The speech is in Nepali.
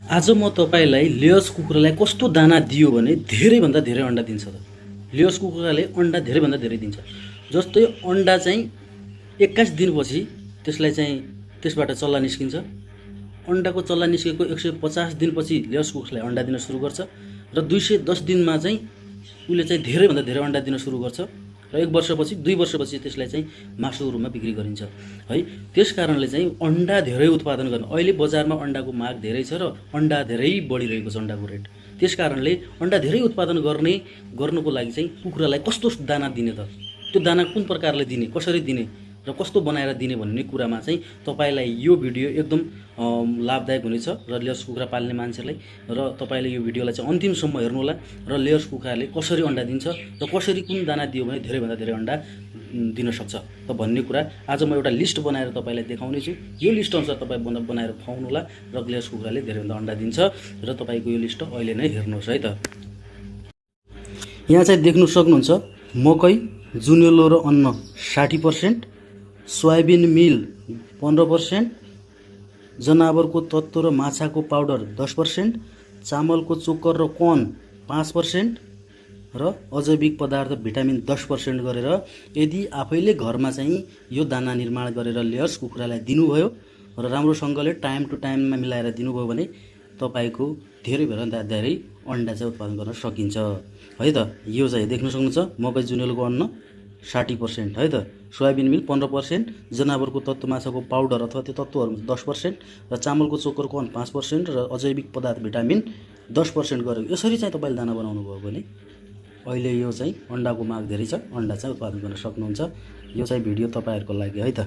आज म तपाईँलाई लेयर्स कुखुरालाई कस्तो दाना दियो भने धेरैभन्दा धेरै अन्डा दिन्छ त। लेयर्स कुखुराले अन्डा धेरैभन्दा धेरै दिन्छ। जस्तै अन्डा चाहिँ 21 दिनपछि त्यसलाई चाहिँ त्यसबाट चल्ला निस्किन्छ। अन्डाको चल्ला निस्केको 150 दिनपछि लेयर्स कुखुराले अन्डा दिन सुरु गर्छ र 210 दिनमा चाहिँ उसले चाहिँ धेरैभन्दा धेरै अन्डा दिन सुरु गर्छ र 1 वर्षपछि 2 वर्षपछि त्यसलाई चाहिँ मासुको रूपमा बिक्री गरिन्छ है। त्यस कारणले चाहिँ अन्डा धेरै उत्पादन गर्न अहिले बजारमा अन्डाको माग धेरै छ र अन्डा धेरै बढिरहेको छ अन्डाको रेट। त्यस कारणले अन्डा धेरै उत्पादन गर्नको लागि चाहिँ कुखुरालाई कस्तो दाना दिने त, त्यो दाना कुन प्रकारले दिने, कसरी दिने र कस्तो बनाएर दिने भन्ने कुरामा चाहिँ तपाईलाई यो भिडियो एकदम लाभदायक हुनेछ र लेयर्स कुखुरा पाल्ने मान्छेलाई। र तपाईले यो भिडियोलाई चाहिँ अन्तिमसम्म हेर्नु होला र लेयर्स कुखुराले कसरी अन्डा दिन्छ र कसरी कुन दाना दियो भने धेरैभन्दा धेरै अन्डा दिन सक्छ त भन्ने कुरा आज म एउटा लिस्ट बनाएर तपाईलाई देखाउने छु। यो लिस्ट अनुसार तपाई बनाएर खुवाउनु होला र लेयर्स कुखुराले धेरैभन्दा अन्डा दिन्छ र तपाईको यो लिस्ट अहिले नै हेर्नुहोस् है त। यहाँ चाहिँ देख्नु सक्नुहुन्छ मकै, जुनेलो र अन्न 60%, सोयाबिन मिल 15%, जनावरको तत्त्व र माछाको पाउडर 10%, चामलको चोकर र कर्न 5% र अजैविक पदार्थ भिटामिन 10% गरेर यदि आफैले घरमा चाहिँ यो दाना निर्माण गरेर लेयर्स कुखुरालाई दिनुभयो र राम्रोसँगले टाइम टु टाइममा मिलाएर दिनुभयो भने तपाईको धेरैभन्दा धेरै अन्डा चाहिँ उत्पादन गर्न सकिन्छ है त। यो चाहिँ देख्न सक्नुहुन्छ मकै जुनेलोको अन्न 60% है त, सोयाबिन मिल 15%, जनावरको तत्त्व माछाको पाउडर अथवा त्यो तत्त्वहरू 10% र चामलको चोकर कर्न 5% र अजैविक पदार्थ भिटामिन 10% गरेर यसरी चाहिँ तपाईले दाना बनाउनु भयो भने अहिले यो चाहिँ अन्डाको माग धेरै छ, अन्डा चाहिँ उत्पादन गर्न सक्नुहुन्छ। यो चाहिँ भिडियो तपाईहरुको लागि है त।